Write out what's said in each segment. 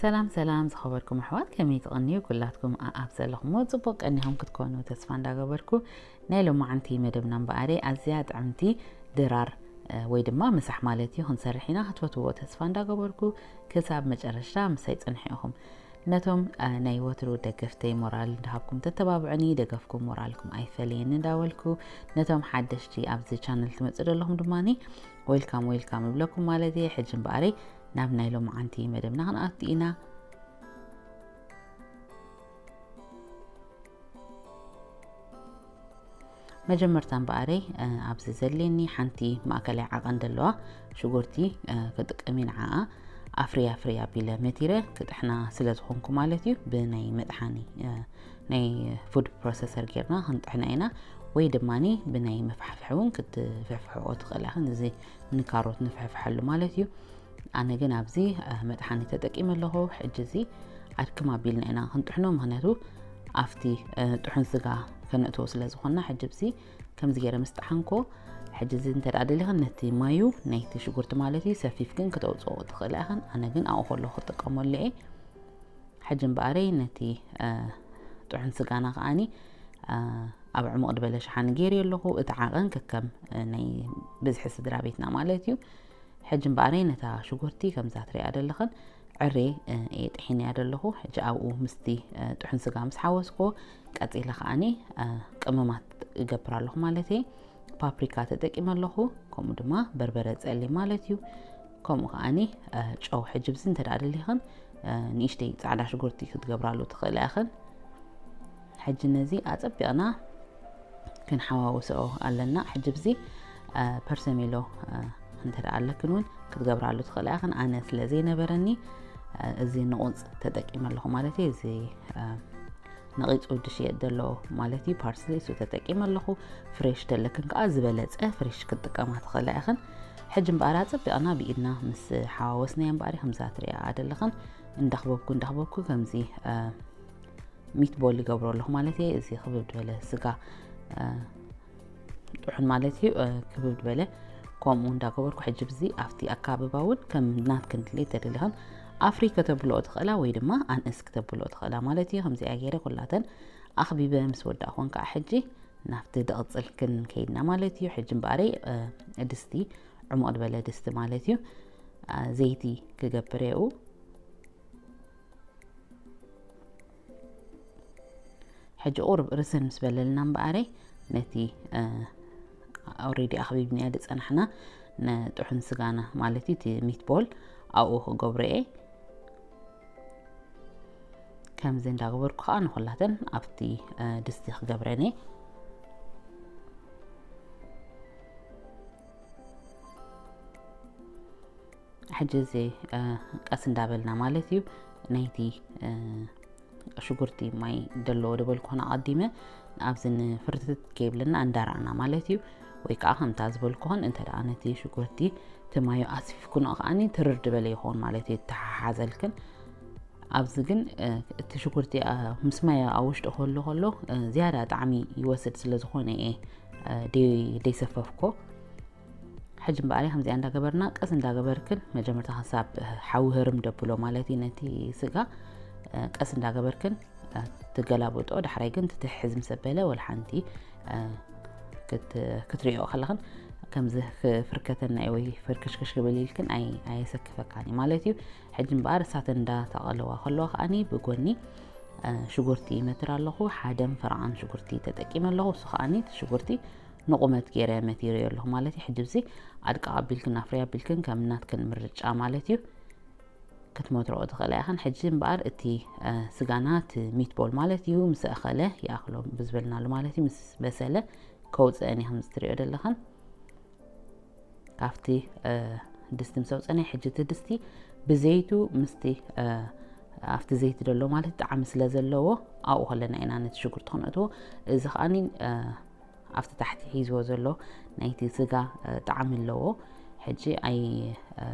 ሰላም ሰላም ዝኸበርኩም ኣሕዋት፣ ከመይ ትቐንዩ? ኩላትኩም ኣኣብ ዘለኹምዎ ጽቡቕ ቀኒኹም ክትኮኑ ተስፋ እንዳገበርኩ፣ ናይ ሎማዓንቲ መደብና እምበኣረይ ኣዝያ ጥዕምቲ ድራር፣ እ፣ ወይ ድማ ምሳሕ ማለት እዩ ክንሰርሕ ኢና። ክትፈትዎ ተስፋ እንዳገበርኩ ክሳብ መጨረሽታ ምሳይ ጽንሑ ኢኹም። ነቶም፣ እ፣ ናይ ወትሩ ደገፍተይ ሞራል እንዳሃብኩም ተተባብዑኒ፣ ደገፍኩም ሞራልኩም ኣይፈለየኒ እንዳበልኩ፣ ነቶም ሓደሽቲ ኣብዚ ቻነል ትመጽኡ ዘለኹም ድማኒ ዌልካም ዌልካም እብለኩም ማለት እየ። ሕጂ እምበኣረይ ናብ ናይ ሎማዓንቲ መደብና ክንኣቱ ኢና። መጀመርታ እምበኣረይ፣ እ፣ ኣብዚ ዘድልየኒ ሓንቲ ማእከላይ ዓቐን ዘለዋ ሽጉርቲ፣ እ፣ ክጥቀም እየ። ንዓኣ ኣፍርያ ኣፍርያ ኣቢለ መቲረ ክጥሕና ስለ ዝኾንኩ ማለት እዩ፣ ብናይ መጥሓኒ፣ እ፣ ናይ ፉድ ፕሮሰሰር ጌርና ክንጥሕና ኢና፣ ወይ ድማኒ ብናይ መፍሓፍሒ እውን ክትፍሕፍሕኦ ትኽእላ ኢኽን። እዚ ንካሮት ንፍሕፍሐሉ ማለት እዩ። ኣነ ግን ኣብዚ፣ እ፣ መጥሓኒ ተጠቂመ ኣለኹ። ሕጂ እዚ ኣድክም ኣቢልና ኢና ክንጥሕኖ፣ ምኽንያቱ ኣብቲ፣ እ፣ ጥሑን ስጋ ከነእትዎ ስለ ዝኾንና። ሕጂ ኣብዚ ከምዚ ገይረ ምስ ጠሓንኮ፣ ሕጂ እዚ እንተ ደኣ ደሊኽን ነቲ ማዩ ናይቲ ሽጉርቲ ማለት እዩ ሰፊፍክን ክተውፅኦ ትኽእላ ኢኽን። ኣነ ግን ኣብኡ ከለኹ ክጥቀመሉ እየ። ሕጂ እምበኣረይ ነቲ፣ እ፣ ጥሑን ስጋና ከኣኒ፣ እ፣ ኣብ ዕሙቕ ዝበለ ሸሓኒ ገይረ ኣለኹ። እቲ ዓቐን ከከም፣ እ፣ ናይ ብዝሒ ስድራ ቤትና ማለት እዩ። ሕጂ እምበኣረይ ነታ ሽጉርቲ ከምዛ ትሪኣ ዘለኽን ዕሬ፣ እ፣ እየ ጥሒነያ ዘለኹ። ሕጂ ኣብኡ ምስቲ፣ እ፣ ጥሑን ስጋ ምስ ሓወስኮ፣ ቀጺለ ከኣኒ፣ እ፣ ቅመማት እገብር ኣለኹ ማለት እየ። ፓፕሪካ ተጠቂመ ኣለኹ፣ ከምኡ ድማ በርበረ ጸሊም ማለት እዩ። ከምኡ ከኣኒ፣ እ፣ ጨው ሕጂ ብዚ እንተ ደኣ ደሊኽን፣ እ፣ ንእሽተይ ጻዕዳ ሽጉርቲ ክትገብራሉ ትኽእላ ኢኽን። ሕጂ ነዚ ኣጸቢቕና ክንሓዋውስኦ ኣለና። ሕጂ ብዚ፣ እ፣ ፐርሰሜሎ፣ እ፣ እንተ ደኣ ኣለክን እውን ክትገብራሉ ትኽእላ ኢኽን። ኣነ ስለ ዘይነበረኒ፣ እ፣ እዚ ንቑጽ ተጠቂመ ኣለኹ ማለት እዩ። እዚ፣ እ፣ ነቒጹ ዝሽየጥ ዘሎ ማለት እዩ፣ ፓርስሊ፣ እሱ ተጠቂመ ኣለኹ። ፍሬሽ ደለክን ከኣ ዝበለጸ ፍሬሽ ክትጥቀማ ትኽእላ ኢኽን። ሕጂ እምበኣር ኣጸቢቕና ብኢድና ምስ ሓዋወስናዮ እምበኣር ከምዛ ትሪኣ ዘለኽን እንዳኽበብኩ እንዳኽበብኩ ከምዚ፣ እ፣ ሚትቦል ይገብሮ ኣለኹ ማለት እየ። እዚ ክብብ ዝበለ ስጋ፣ እ፣ ጥሑን ማለት እዩ፣ እ፣ ክብብ ዝበለ ከምኡ እንዳገበርኩ ሕጂ ብዚ ኣብቲ ኣካብባ እውን ከም ናትክን ድሌት ተደሊኽን ኣፍሪ ከተብልኦ ትኽእላ ወይ ድማ ኣንእስ ክተብልኦ ትኽእላ ማለት እዩ። ከምዚኣ ገይረ ኩላተን ኣኽቢበ ምስ ወዳእኩን ከዓ ሕጂ ናብቲ ድቕጽል ክንከይድና ማለት እዩ። ሕጂ እምበኣረይ፣ እ፣ ድስቲ፣ ዕሙቕ ዝበለ ድስቲ ማለት እዩ፣ እ፣ ዘይቲ ክገብር እየ። ሕጂ ቁሩብ ርስን ምስ በለልና እምበኣረይ ነቲ፣ እ፣ ኦልሬዲ ኣኽቢብናዮ ዝጸናሕና ንጥሑን ስጋና ማለት እዩ፣ እቲ ሚትቦል ኣብኡ ክገብሮ እየ። ከምዚ እንዳገበርኩ ከዓ ንኹላተን ኣብቲ፣ እ፣ ድስቲ ክገብረን እየ። ሕጂ እዚ፣ እ፣ ቀስ እንዳበልና ማለት እዩ፣ ናይቲ፣ እ፣ ሽጉርቲ ማይ ደለዎ ዝበልኩ ኾነ ኣቐዲመ ኣብዚ ንፍርትት ከይብልና እንዳረኣና ማለት እዩ። ወይ ከዓ ከምታ ዝበልኩ ኾን እንተ ደኣ ነቲ ሽጉርቲ እቲ ማዩ ኣስፊፍኩኖ ከኣኒ ትርር ዝበለ ይኸውን ማለት እዩ፣ ተሓሓዘልክን። ኣብዚ ግን፣ እ፣ እቲ ሽጉርቲ፣ እ፣ ምስ ማይ ኣብ ውሽጢ ክህሉ ከሎ፣ እ፣ ዝያዳ ጣዕሚ ይወስድ ስለ ዝኾነ እየ፣ እ፣ ደይ-፣ ደይሰፈፍኮ። ሕጂ እምበኣር ከምዚኣ እንዳገበርና ቀስ እንዳገበርክን መጀመርታ ክሳብ፣ እ፣ ሓዊ ህርም ደብሎ ማለት እዩ ነቲ ስጋ፣ እ፣ ቀስ እንዳገበርክን፣ እ፣ ትገላብጦ። ዳሕራይ ግን ትትሕዝ ምስ ኣበለ ወላ ሓንቲ፣ እ፣ ክት-፣ ክትሪኦ ከለኽን ከምዚ ክፍርከተና እዩ ወይ ፍርክሽክሽ ክብል ኢልክን ኣይ-፣ ኣየሰክፈካን እዩ ማለት እዩ። ሕጂ እምበኣር እሳተን እንዳተቐለዋ ከለዋ ከኣኒ ብጎኒ፣ እ፣ ሽጉርቲ ይመትር ኣለኹ። ሓደን ፈረቓን ሽጉርቲ ተጠቂመ ኣለኹ። እሱ ከኣኒ እቲ ሽጉርቲ ንቑመት ገይረ መቲረዮ ኣለኹ ማለት እዩ። ሕጂ ብዚ ኣድቃቕ ኣቢልክን ኣፍርይ ኣቢልክን ከም ናትክን ምርጫ ማለት እዩ። ክትመትረኦ ትኽእላ ኢኽን። ሕጂ እምበኣር እቲ፣ እ፣ ስጋና እቲ ሚትቦል ማለት እዩ ምስ ኣኸለ ይኣኽሎ ብዝበልናሉ ማለት እዩ፣ ምስ በሰለ ከውፅአን እዩ ከምዚ ትሪኦ ዘለኽን። ካብቲ፣ እ፣ ድስቲ ምስ ኣውፀናዮ ሕጂ እቲ ድስቲ ብዘይቱ ምስቲ፣ እ፣ ኣብቲ ዘይቲ ዘሎ ማለት ጣዕሚ ስለ ዘለዎ ኣብኡ ከለና ኢና ነቲ ሽጉርቲ ክነእትዎ። እዚ ከኣኒ፣ እ፣ ኣብቲ ታሕቲ ሒዝዎ ዘሎ ናይቲ ስጋ፣ እ፣ ጣዕሚ ኣለዎ። ሕጂ ኣይ-፣ እ፣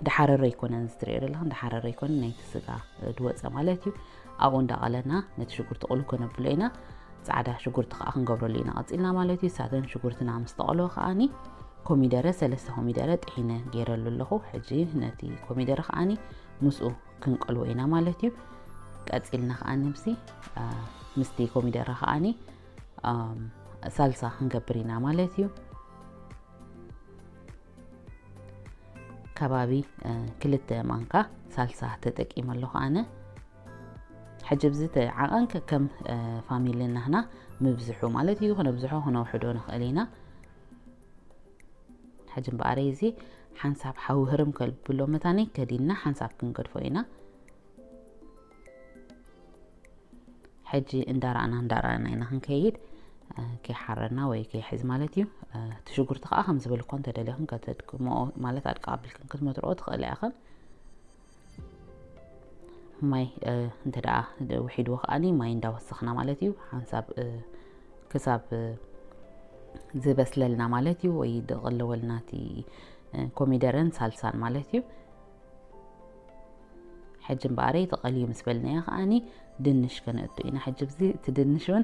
ዳሓረረ ኣይኮነን እዚ ትሪኦ ዘለኽን፣ ዳሓረረ ኣይኮነን ናይቲ ስጋ፣ እ፣ ዝወፀ ማለት እዩ። ኣብኡ እንዳቐለና ነቲ ሽጉርቲ ቁልው ከነብሎ ኢና። ጻዕዳ ሽጉርቲ ከኣ ክንገብረሉ ኢና ቀጺልና ማለት እዩ። እሳተን ሽጉርትና ምስ ተቐለወ ከኣኒ ኮሚደረ፣ ሰለስተ ኮሚደረ ጥሒነ ገይረሉ ኣለኹ። ሕጂ ነቲ ኮሚደረ ከዓኒ ምስኡ ክንቀልዎ ኢና ማለት እዩ። ቀጺልና ከዓኒ ምስቲ፣ አ፣ ምስቲ ኮሚደረ ከዓኒ፣ ኣም፣ ሳልሳ ክንገብር ኢና ማለት እዩ። ከባቢ፣ እ፣ ክልተ ማንካ ሳልሳ ተጠቂመ ኣለኹ ኣነ። ሕጂ ብዚ ተዓቐን ከከም፣ እ፣ ፋሚሊ ናህና ምብዝሑ ማለት እዩ። ክነብዝሖ ክነውሕዶ ንኽእል ኢና። ሕጂ እምበኣረይ እዚ ሓንሳብ ሓዊ ህርም ከብሎ መታኒ ከዲና ሓንሳብ ክንገድፎ ኢና። ሕጂ እንዳረኣና እንዳረኣና ኢና ክንከይድ፣ እ፣ ከይሓረና ወይ ከይሕዝ ማለት እዩ። እ፣ እቲ ሽጉርቲ ከዓ ከም ዝበልኮ እንተደሊኽን ከተድክመኦ ማለት ኣድቃ ኣቢልክን ክትመትርኦ ትኽእላ ኢኽን። ማይ፣ እ፣ እንተ ደኣ ውሒድዎ ከዓኒ ማይ እንዳወሰኽና ማለት እዩ። ሓንሳብ፣ እ፣ ክሳብ፣ እ፣ ዝበስለልና ማለት እዩ፣ ወይ ዝቐለወልና እቲ፣ እ፣ ኮሚደረን ሳልሳን ማለት እዩ። ሕጂ እምበኣረይ ተቐልዩ ምስ በልናዮ ከዓኒ ድንሽ ከነእቱ ኢና። ሕጂ ብዚ እቲ ድንሽ እውን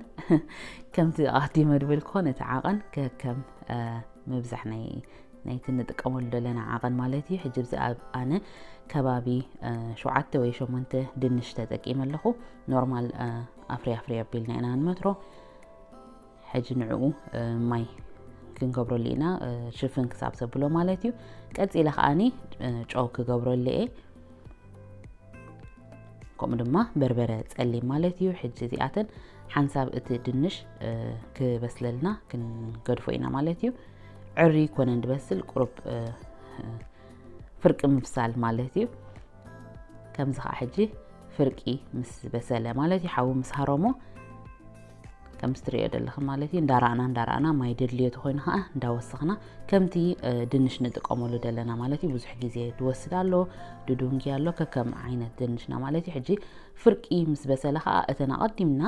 ከምቲ ኣቐዲመ ዝበልኩ ነቲ ዓቐን ከከም፣ እ፣ ምብዛሕ ናይ፣ ናይቲ ንጥቀመሉ ዘለና ዓቐን ማለት እዩ። ሕጂ ብዚ ኣብ ኣነ ከባቢ፣ እ፣ ሸውዓተ ወይ ሸሞንተ ድንሽ ተጠቂመ ኣለኹ። ኖርማል፣ እ፣ ኣፍሪ ኣፍሪ ኣቢልና ኢና ንመትሮ። ሕጂ ንዕኡ፣ እ፣ ማይ ክንገብረሉ ኢና፣ እ፣ ሽፍን ክሳብ ዘብሎ ማለት እዩ። ቀጺለ ከዓኒ፣ እ፣ ጨው ክገብረሉ እየ። ከምኡ ድማ በርበረ ጸሊም ማለት እዩ። ሕጂ እዚኣተን ሓንሳብ እቲ ድንሽ፣ እ፣ ክበስለልና ክንገድፎ ኢና ማለት እዩ። ዕሪ ኮነ እንድበስል ቁሩብ፣ እ፣ እ፣ ፍርቂ ምብሳል ማለት እዩ። ከምዚ ከዓ ሕጂ ፍርቂ ምስ በሰለ ማለት እዩ፣ ሓዊ ምስ ሃረሞ፣ ከምዚ ትርእዮ ዘለኽን ማለት እዩ፣ እንዳረኣና እንዳረኣና ማይ ደድልዮ ተኾይኑ ከዓ እንዳወሰኽና፣ ከምቲ፣ እ፣ ድንሽ ንጥቀመሉ ዘለና ማለት እዩ። ብዙሕ ግዜ ዝወስድ ኣሎ፣ ድዱንጊ ኣሎ፣ ከከም ዓይነት ድንሽና ማለት እዩ። ሕጂ ፍርቂ ምስ በሰለ ከዓ እተን ኣቐዲምና፣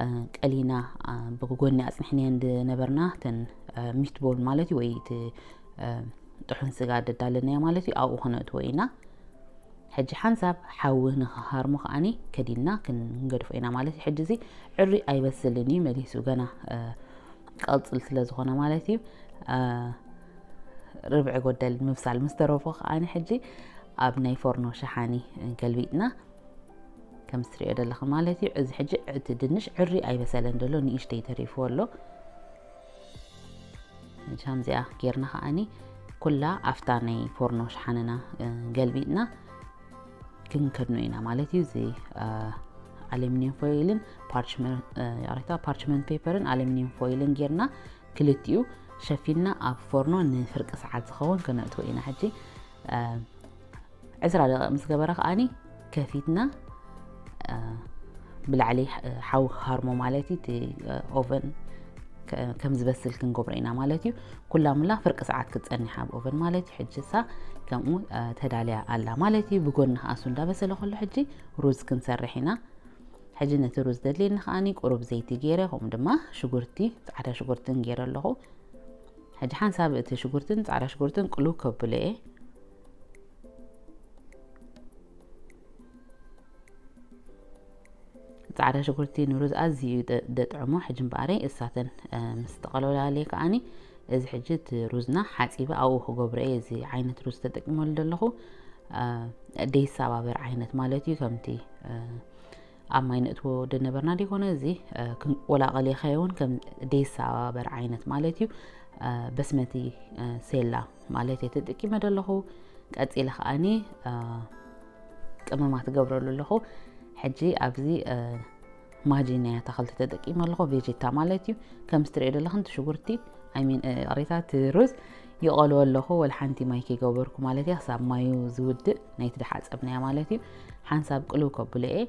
እ፣ ቀሊና፣ እ፣ ብጎኒ ኣጽኒሕንየን ዝነበርና እተን፣ እ፣ ሚትቦል ማለት እዩ፣ ወይ እቲ፣ እ፣ ጥሑን ስጋ ደዳለናዮ ማለት እዩ፣ ኣብኡ ክነእትዎ ኢና። ሕጂ ሓንሳብ ሓዊ ንኽሃርሞ ከዓኒ ከዲና ክንገድፎ ኢና ማለት እዩ። ሕጂ እዚ ዕሪ ኣይበስልን እዩ፣ መሊሱ ገና፣ እ፣ ቀጽል ስለ ዝኾነ ማለት እዩ። እ፣ ርብዒ ጎደል ምብሳል ምስ ተረፎ ከዓኒ ሕጂ ኣብ ናይ ፎርኖ ሸሓኒ ገልቢጥና ከም ትርእዮ ዘለኹ ማለት እዩ። እዚ ሕጂ እቲ ድንሽ ዕሪ ኣይበሰለን ዘሎ፣ ንእሽተይ ተሪፍዎ ኣሎ። ሕጂ ከምዚኣ ጌርና ከዓኒ ኩላ ኣፍታ ናይ ፎርኖ ሸሓንና፣ እ፣ ገልቢጥና ክንከድኖ ኢና ማለት እዩ። እዚ፣ እ፣ ኣሉሚኒየም ፎይልን ፓርችመን-፣ እ፣ ይቕሬታ፣ ፓርችመንት ፔፐርን ኣሉሚኒየም ፎይልን ጌርና ክልቲኡ ሸፊንና ኣብ ፎርኖ ንፍርቂ ሰዓት ዝኸውን ከነእትዎ ኢና። ሕጂ፣ እ፣ ዕስራ ደቂቕ ምስ ገበረ ከዓኒ ከፊትና፣ እ፣ ብላዕሊ፣ እ፣ ሓዊ ክሃርሞ ማለት እዩ። እቲ፣ እ፣ ኦቨን ከ-፣ ከም ዝበስል ክንገብሮ ኢና ማለት እዩ። ኩላ ሙላ ፍርቂ ሰዓት ክትጸንሕ ኣብ ኦቨን ማለት እዩ። ሕጂ እሳ ከምኡ፣ እ፣ ተዳልያ ኣላ ማለት እዩ። ብጎኒ ከኣ እሱ እንዳበሰለ ከሎ ሕጂ ሩዝ ክንሰርሕ ኢና። ሕጂ ነቲ ሩዝ ዘድልየኒ ከዓኒ ቁሩብ ዘይቲ ገይረ፣ ከምኡ ድማ ሽጉርቲ፣ ጻዕዳ ሽጉርትን ገይረ ኣለኹ። ሕጂ ሓንሳብ እቲ ሽጉርትን ጻዕዳ ሽጉርትን ቅልው ከብሎ እየ። ጻዕዳ ሽጉርቲ ንሩዝ ኣዝዩ እዩ ደ-፣ ደጥዕሞ። ሕጂ እምበኣረይ እሳተን፣ እ፣ ምስ ተቐለውላለ ከዓኒ እዚ ሕጂ እቲ ሩዝና ሓጺበ ኣብኡ ክገብሮ እየ። እዚ ዓይነት ሩዝ ተጠቂመሉ ዘለኹ፣ እ፣ ደይሳባበር ዓይነት ማለት እዩ። ከምቲ፣ እ፣ ኣብ ማይ ነእትዎ ደነበርና ደይኮነ፣ እዚ፣ እ፣ ክንቆላቐል ይኸውን ከም ደይሳባበር ዓይነት ማለት እዩ። እ፣ በስመቲ፣ እ፣ ሴላ ማለት እየ ተጠቂመ ዘለኹ። ቀጺለ ከዓኒ፣ እ፣ ቅመማት እገብረሉ ኣለኹ። ሕጂ ኣብዚ፣ እ፣ ማጂ ናይ ኣታኽልቲ ተጠቂመ ኣለኹ፣ ቬጀታ ማለት እዩ። ከም ትርእዮ ዘለኹም እቲ ሽጉርቲ፣ I mean፣ እ፣ ይቕሬታ፣ እቲ ሩዝ ይቐልዎ ኣለኹ፣ ወላ ሓንቲ ማይ ከይገበርኩ ማለት እየ። ክሳብ ማዩ ዝውድእ ናይቲ ድሓጸብናዮ ማለት እዩ። ሓንሳብ ቅልው ከብሎ እየ።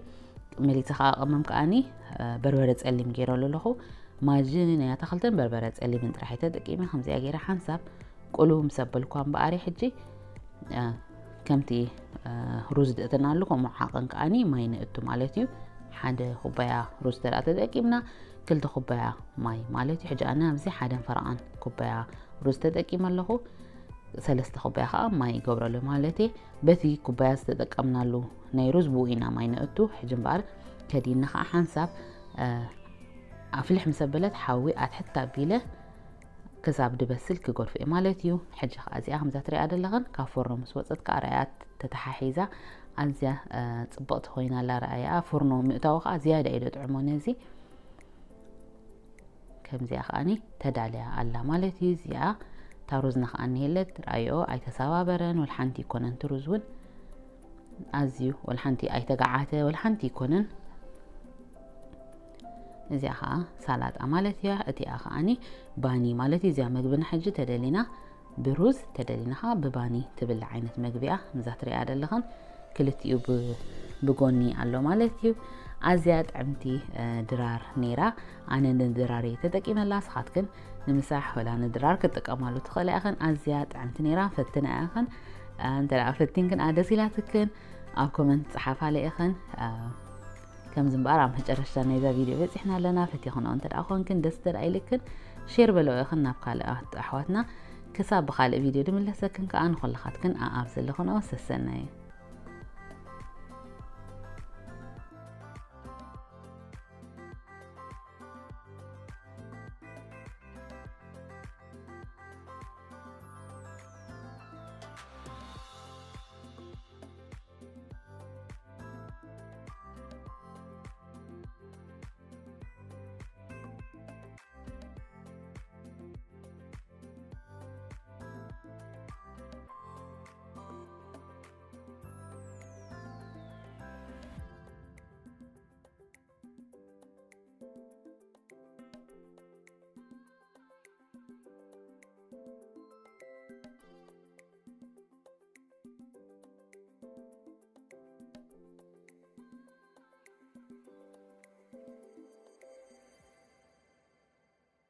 መሊሰ ከኣ ቅመም ከኣኒ፣ እ፣ በርበረ ጸሊም ገይረሉ ኣለኹ። ማጂ ናይ ኣታኽልትን በርበረ ጸሊምን ጥራሕ እየ ተጠቂመ። ከምዚኣ ገይረ ሓንሳብ ቅልው ምስ ኣበልኳ እምበኣር ሕጂ፣ እ፣ ከምቲ፣ እ፣ ሩዝ ደእተናሉ ከምኡ ዓቐን ከኣኒ ማይ ነእቱ ማለት እዩ። ሓደ ኩባያ ሩዝ ተደኣ ተጠቂምና ክልተ ኩባያ ማይ ማለት እዩ። ሕጂ ኣነ ኣብዚ ሓደን ፈረቓን ኩባያ ሩዝ ተጠቂመ ኣለኹ። ሰለስተ ኩባያ ከኣ ማይ ይገብረሉ ማለት እየ። በቲ ኩባያ ዝተጠቀምናሉ ናይ ሩዝ ብኡ ኢና ማይ ነእቱ። ሕጂ እምበኣር ከዲና ከኣ ሓንሳብ፣ እ፣ ኣፍልሕ ምስ ኣበለት ሓዊ ኣትሕት ኣቢለ ክሳብ ድበስል ክገድፎ እየ ማለት እዩ። ሕጂ ከዓ እዚኣ ከምዛ ትሪኣ ዘለኽን ካብ ፎርኖ ምስ ወፀት ከዓ ረኣያ ተተሓሒዛ ኣዝያ፣ እ፣ ፅብቕቲ ኮይና ኣላ። ረኣያ ፎርኖ ምእታዊ ከዓ ዝያዳ እዩ ደጥዕሞ ነዚ። ከምዚኣ ከዓኒ ተዳልያ ኣላ ማለት እዩ። እዚኣ እታ ሩዝና ከዓ እኒሄለት፣ ረኣዮ ኣይተሰባበረን፣ ወላ ሓንቲ ይኮነን። እቲ ሩዝ እውን ኣዝዩ ወላ ሓንቲ ኣይተጋዓተ፣ ወላ ሓንቲ ይኮነን። እዚኣ ከዓ ሳላጣ ማለት እያ። እቲኣ ከዓኒ ባኒ ማለት እዩ። እዚኣ መግብና ሕጂ ተደሊና ብሩዝ፣ ተደሊና ከዓ ብባኒ ትብላዕ ዓይነት መግቢ እያ። ምዛ ትሪኣ ዘለኽን ክልቲኡ ብ-፣ ብጎኒ ኣሎ ማለት እዩ። ኣዝያ ጥዕምቲ፣ እ፣ ድራር ነይራ። ኣነ ንድራር እየ ተጠቂመላ። ንስኻትክን ንምሳሕ ወላ ንድራር ክትጥቀማሉ ትኽእላ ኢኽን። ኣዝያ ጥዕምቲ ነይራ። ፈትና ኢኽን። እ፣ እንተ ደኣ ፈቲንክን፣ ኣ፣ ደስ ኢላትክን ኣብ ኮመንት ጸሓፋለ ኢኽን። እ፣ ከምዚ እምበኣር ኣብ መጨረሽታ ናይዛ ቪድዮ በጺሕና ኣለና። ፈቲኽንኦ እንተ ደኣ ኮንክን፣ ደስ እንተ ደኣ ኢልክን፣ ሼር በልኦ ኢኽን ናብ ካልኦት ኣሕዋትና። ክሳብ ብኻልእ ቪድዮ ድምለሰክን ከኣ ንኹልኻትክን ኣኣብ ዘለኽንኦ ሰሰናዩ።